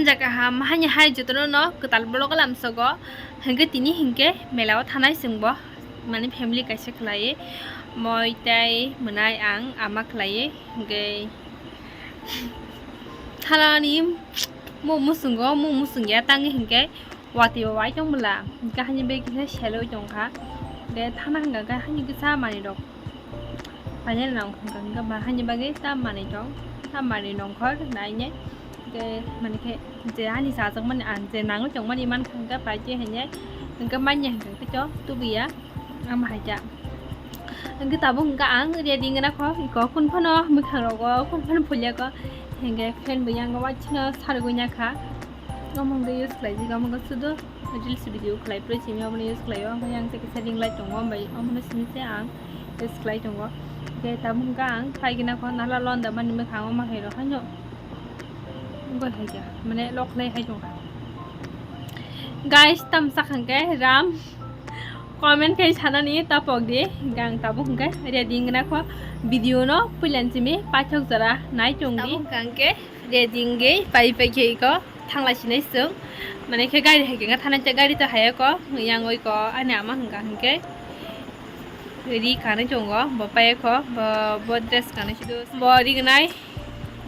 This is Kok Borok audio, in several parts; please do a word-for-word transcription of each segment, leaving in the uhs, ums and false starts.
Jaga ham hani hai jotono no kwtal vlog lamsogo. Hinkhe tini hinkhe mela o thanai chwngbo, mani family kaisa khlai, moi tei mwnai ang ama khlai. Hinkhe thalani mung muchungo, mung muchungya tangwi hinkhe watwi bo wai tong bwla, hinkhe hani bagwi khe seloi tongkha. Hinkhe thana hwnka khe hani kisa manwi rok painani nang hwnka hwnka ba hani bagwi ta manwi tong, ta manwi nongkhor nainai. Hinkhe mani khe je ani chajakmani ang je nangwi tongmani mankha hwnka paitwi hinwi hinkhe manya hwnka khe to tubuya ama haikha. Hinkhe tabuk hwnka ang ready wngna kho, iko kun phano mwkhang rogo kun phano phulia kho. Hinkhe fan bo yang waisino sargwi nakha. Omo hwnke use khlaijak, omo hwnke sudo reels video khlai phuru simi obono use khlaio. Omo yang tei kisa ring light tongo, bai omono simi se ang use khlai tongo. Tei tabuk hwnka ang khlai gina kho nala londa mani mwkhango ma hai rok haino wngoi hai khe mane lok khlai hai tongkha. Guys, tam sak hwnke ram comment khai sanani tapok di, gang tabuk hwnke ready wngna kho video no puilan simi paithak jora nai tong di. Tabuk hwnka hwnke ready wngwi pai pai khe iko thanglai sinai chwng. Mane khe gari hai khe thana cha gari to hai ko yang oi ko ani ama hwnka hwnke ri kanai tongo bo pai ko bo, bo dress kanai sido bo ri gnai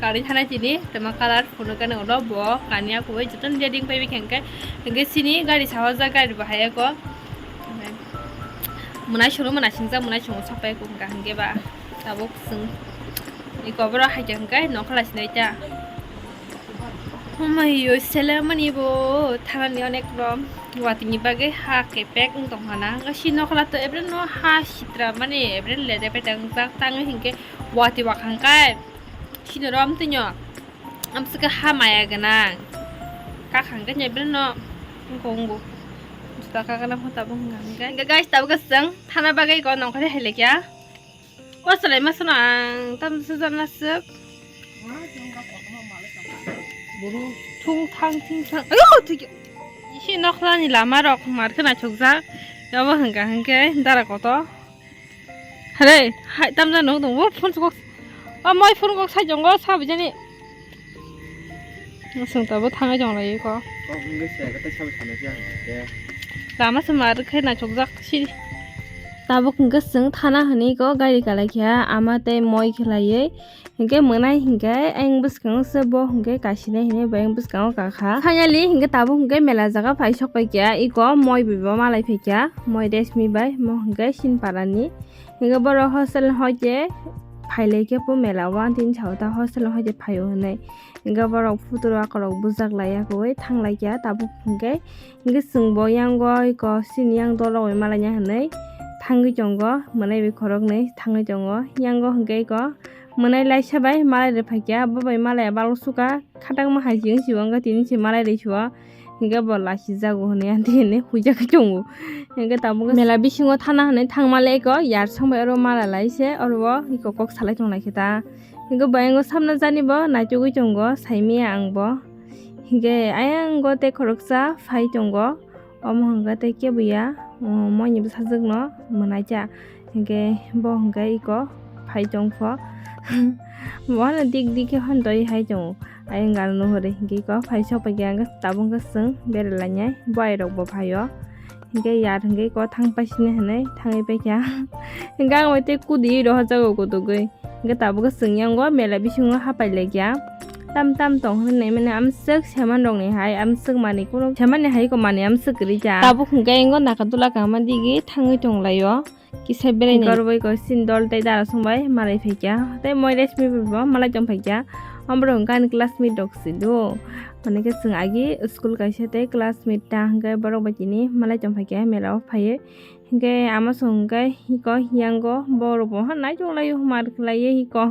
kanai thana chini tema color phunuk gana ulo bo kania kubai joton ready wng pai bai khe hwnke hwnke sini gari saho ja gari bo hai ko mwnai suru mwnai singsa mwnai sungo sapai ko hwnka hwnke ba tabuk chwng iko boro hai khe hwnke nokha lai sinai ta. Omayo sele mani bo thanani onek rom watini bagwi ha kepek wng tong hana. Nga si nokla to ebren no ha sitra mani ebren lere pe tang jak tang hinkhe wati wakhang kai sini rom tinyo amsike ha maya gwnang kakhang khe ebren no wngko wngbo juta ka gwnang ho tabuk hwnka hwnka. Hwnka guys tabuk chwng thana bagwi ko nongkhor hai lekya. O salai ma sono ang tam sujak na suk. Thung thang thing thang. Ayo thik. Isi nokhlani lama rok mar khna chukjak. Yabo hwnka hwnke dara koto. Hare hai tam jano dong bo phone kok. O moi phone kok sai jongo sa bijani. Aswng tabuk thangwi tong lai ko. Kok wngwi se, tei sabo sanai se ang khe. Lama se mar khe naithokjak si. Tabuk hwnkhe chwng thana hwnwi ko gari kalai kha, ama tei moi khlaiwi. Hinkhe mwnai hinkhe ayang bwskango se bo hinkhe kasinai hinwi bo ayang bwskango kakha. Finally hinkhe tabuk hinkhe mela jaga phai sok pai kha, iko moi bai bo malai phai kha, moi Reshmi bai, mo hinkhe Sinpara ni. Hinkhe borok hostel ni hoi khe phai lai khe bo mela o, ani tini sao ta hostel ni hoi khe phai o hinwi. Hinkhe borok photo rok akorok bujak lai ya koi thang lai kha tabuk hinkhe. Hinkhe chwng bo yang o iko sini yang dol rok bai malai ya hinwi thangwi tongo, mwnai bai khoroknwi thangwi tongo. Yang o hinkhe iko mwnai laisa bai malai rw phai kha, bo bai malai ya balo suka khatangma hai si wng si o, wngkha tini se malai rw si o. Hinkhe bo lachijak o hinwi aunty hinwi huijak khe tongo. Hinkhe tabuk mela bisingo thana hinwi thangma le eko yar song bai oro mala lai se oro o eko kok salai tong lai khe ta. Hinkhe bo ayang o samna jani bo naitugwi tongo saimanya ang bo. Hinkhe ayang o tei khoroksa phai tongo. Omo hinkhe tei kebo ya, moi ni bwsajwk no mwnai cha. Hinkhe bo hinkhe eko phai tong pho. Bo hano dik dik khe hwn twi hai tongo. Ayang gana nuhuri hinkhe eko phai sok pai khe ang tabuk khe chwng bera lainai bo airok bo phai o. Hinkhe yar hinkhe eko thang pai sini hinwi thangwi pai kha. Hinkhe ang bai tei kudi rohorjago kotogwi. Hinkhe tabuk khe chwng yang o mela bisingo hapai lai kha. Tam tam tong hinwi mane amswk seman rok ni hai amswk manwi kunu seman ni hai eko manwi amswk kwrwi kha. Tabuk hinkhe yang o naka dula kama digi thangwi tong lai o. Kisa berai ni. Hinkhe oro bai ko sini dol tei dara song bai malai phai kha. Tei moi Reshmi bai bo malai tong phai kha. Omo rok hinkhe ani classmate rok se do. Mane khe chwng agi school kaisa tei classmate ta hinkhe borok bai tini malai tong phai kha mela o phaiwi. Hinkhe ama song hinkhe hiko hiyango borok bo naitok lai o mar khlai o hiko.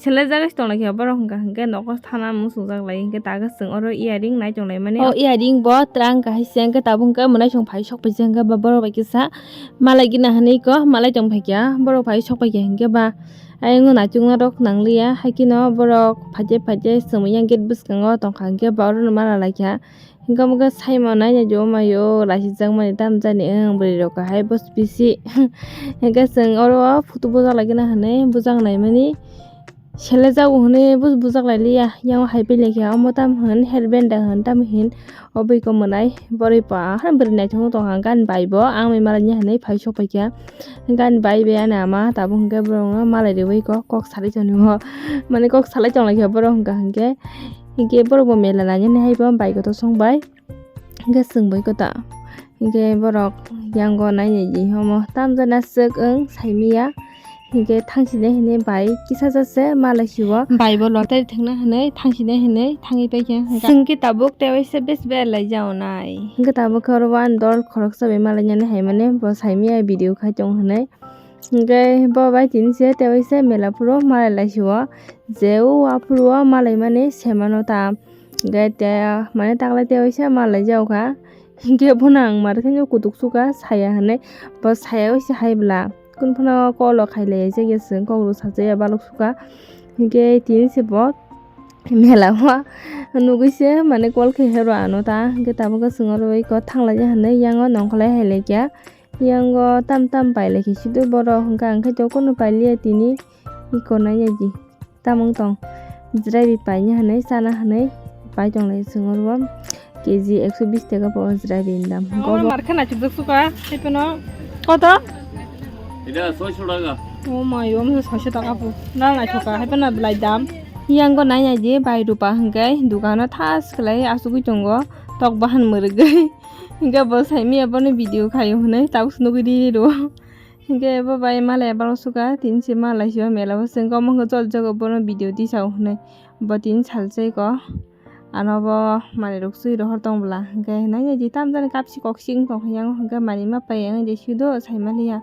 Selejagwi se tong lai khe borok hwnka hinkhe nogo thana muchungjak lai hinkhe ta khe chwng oro earring nai tong lai mani. O earring bo twrang kahai se hinkhe tabuk hinkhe mwnaisong phai sok pai se hinkhe ba borok bai kisa malai gina hinwi ko malai tong phai kha borok phai sok pai kha hinkhe ba ayang o naitukna rok nang lia hai kheno borok phaide phaide chwmwi yang gate bwskango tong kha hinkhe ba oro no mala lai kha. Hinkhe omo khe saimano naina jo maio lachijakmani tamo jani wng bwrwi rok kahai bos bisi. Hinkhe chwng oro photo bujak lai gana hinwi bujak naimani. Sele jago hwnwi bus bujak lai liya, yang hai pai lekha, omo tam hwn, headband da hwn, tam hwn, obwi ko mwnai, borwi pa, han bwrwi naithok tong kha, gan bai bo, ang bai malai ni hwnwi phai sok pai kha, gan bai bai ani ama, tabuk hwnkhe borok no malai riwi ko, kok salai tong nw, mane kok salai tong lai kha borok hwnkha hwnkhe, hwnkhe borok bo mela nai nani hai bo, bai ko to song bai. Hingke chwng bai kota. Hingke borok yango nainai di homo tamjani aswk wng saimanya. Hingke thangsinai hinui bai kisa jase malai sio. Bai bo lottery thwngna hinui thangsinai hinui thangwi paikha. Chwngke tabuk tewaisa bes belai jaonai. Hingke tabuk khe oro uan dol khoroksa bai malainani hai mani bo saimanya video khai tongo hinui. Hingke bo bai tini se tewaisa mela phuru malai lai sio. Je o aphuru o malaimani semano ta. Hingke te mane taklai tewaisa malai jaokha. Hingke bono ang mar khe kutuk suka saya hinui, bo saya bai se hai bwla. Kunu phano kolo khailai ya, je chwng kok rw sajaya balok suka. Hingke tini se bo mela o nugui se mane kol khe hero ano ta. Hingke tabuk chwng oro bai kok thanglai ya hinui yango nongkholai hai laikha. Yango tam tam pai laikha sido borok hingke ang khe to kunu pai liya tini iko nai ya di. Tamung tong. Jwrai bai paina hinui, chana hinui, pai tong lai chwng oro bo. K G ekso bis taka po jwrai bai dam. Omo mar khe naithok jak suka, hai phano. Koto? Ida soisho taka. Oh my, omo soisho taka po. Nal naithoka, hai phano belai dam. Yango nai nai di, bai rupa hwnkhe, dukano thas khlai achugui tongo, tok bahan mwrwgwi. Hwnkhe bo saimanya bono video khaio hinui, tabuk se nugui di ro. Hingke bo bai malai borok suka tini se malai sio mela o chwng khe omo hwnkhe jol jago bono video tisao hinui bo tini salsa iko ano bo manui rok sui rohor tong bwla hingke nai nai di tamjani kapsi koksi wng tong yang hingke manui ma pai ang de sui do sai maliya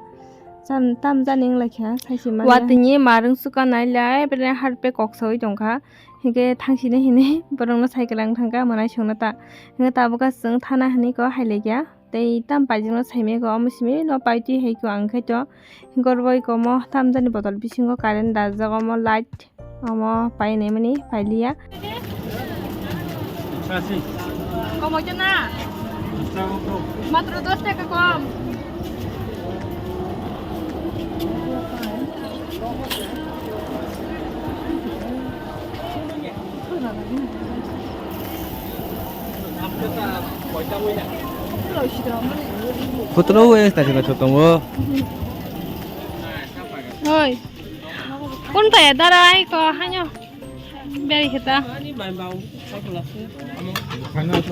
tam tamjani wng lai kha sai se maliya. Watini marung suka nai lai bere harpe kok saui tong kha hingke thang sini hinui borok no sai kwlang thang kha mwnai song no ta hingke tabuk chwng thana hinui ko hai lai kha. Tei tam paijak no saimaya khe omo simi no paitwi hai khe ang khe to gorbai komo tamjani botol bisingo current dajak omo light omo painai mani pailiya. Komo khe na? Matro dos taka kom. Kotoro ue ta sina chotongo. Oi. Kun ta ya darai ko hanyo. Beri kita.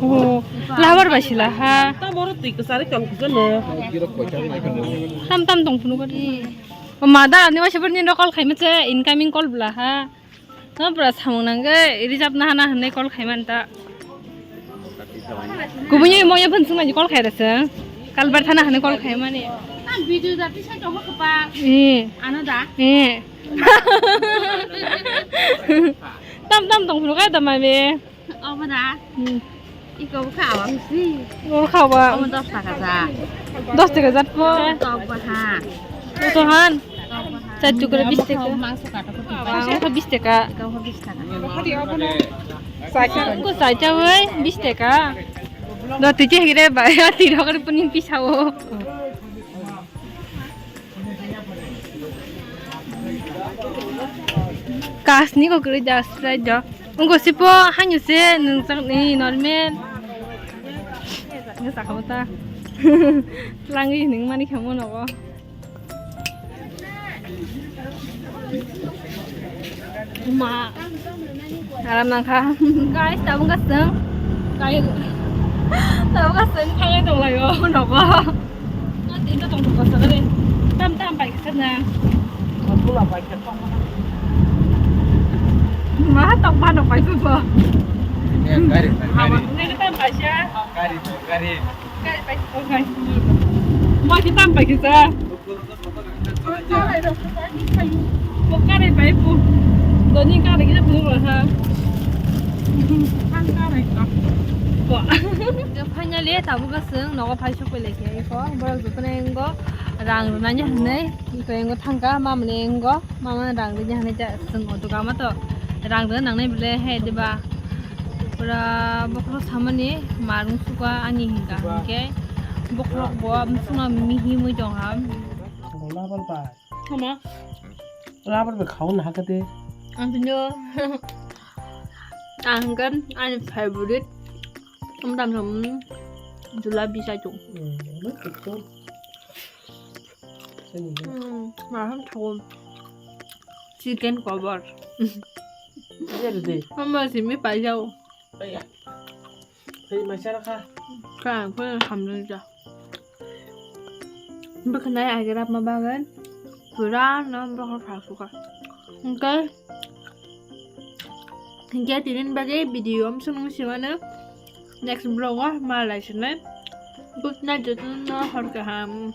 Oh, labar basila ha. Ta boro twi kwchari tong khe no. Tam tam tong phunu ko. Ma da ni wase bor ni call khai ma che incoming call bla ha. No pura samung nang ge reserve na hana hwnwi call khai man ta. Kubuni mo ya phun sung call khai da se. Kalbar thana hwnwi call khai mani. Video da ti sai to mo pa. Eh. Ano da. Eh. Tam tam tong phuru kai da ma be. Obo da? Hmm. Iko bwkha awang si. Bwkha awang. Omo dos taka ja. Dos taka jat po. Tok baha. Tok han. Tok baha. Char tukra bis taka. Mangso kato ko. Mangso ko bis taka. Iko ko bis taka. Ko saita wai bis taka. Do titi hire ba ya tiro kar puning pisao. Kasni ko kwrwi da Sprite do. Wngko sipo hanyu se nwngjak ni normal. Nge sakha ta. Langwi hwnwi mani khe mo nogo. Ma. Aram nangkha. Guys, tabuk kasung. Kai. Tabuk kasung thangai tonglaio nogo. Tinta tong tong kosa deh. Tam tam pai kisa na. Pula pai kisa tong. Ma tong ma no pai supo. Ini gari, gari. Ini tam pai sia. Gari, gari. Gari pai supo guys. Ma kita pai kisa. Bukkare bai bu. Doni kare gida bu ha. Ang kare ka. Finally, tabuk kasung nogo phai sok pai lai khe iko. Borok jotono engo rang rwnani hinui iko engo thangka mamani engo mama rang rwni hinui ja sung o duka ma to rang rwna nangnai bile he diba. Pura bokhorok samani marung suka ani hinka hinkhe bokhorok bo bwswkno mihi mui tong ha. Tama? Rabar bai khauna hakhe de. Ang tini ang hwnkhe ani favorite wngtang khe, mm, julabi chai tongo. Hmm, ini betul. Ini. Hmm, maham thago. Chicken cover. Iya, deh. Mama simi paijao. Iya. Hei, maisa rakha. Kha, kha, hamjak ja. Bwkhanai agera ma bagan. Pura no bwkha kha suka. Hwnkhe, hwnkhe tinin bagwi video amsong nung simano. Next vlog o ma lai sinai. Good night, jotono hor kaham.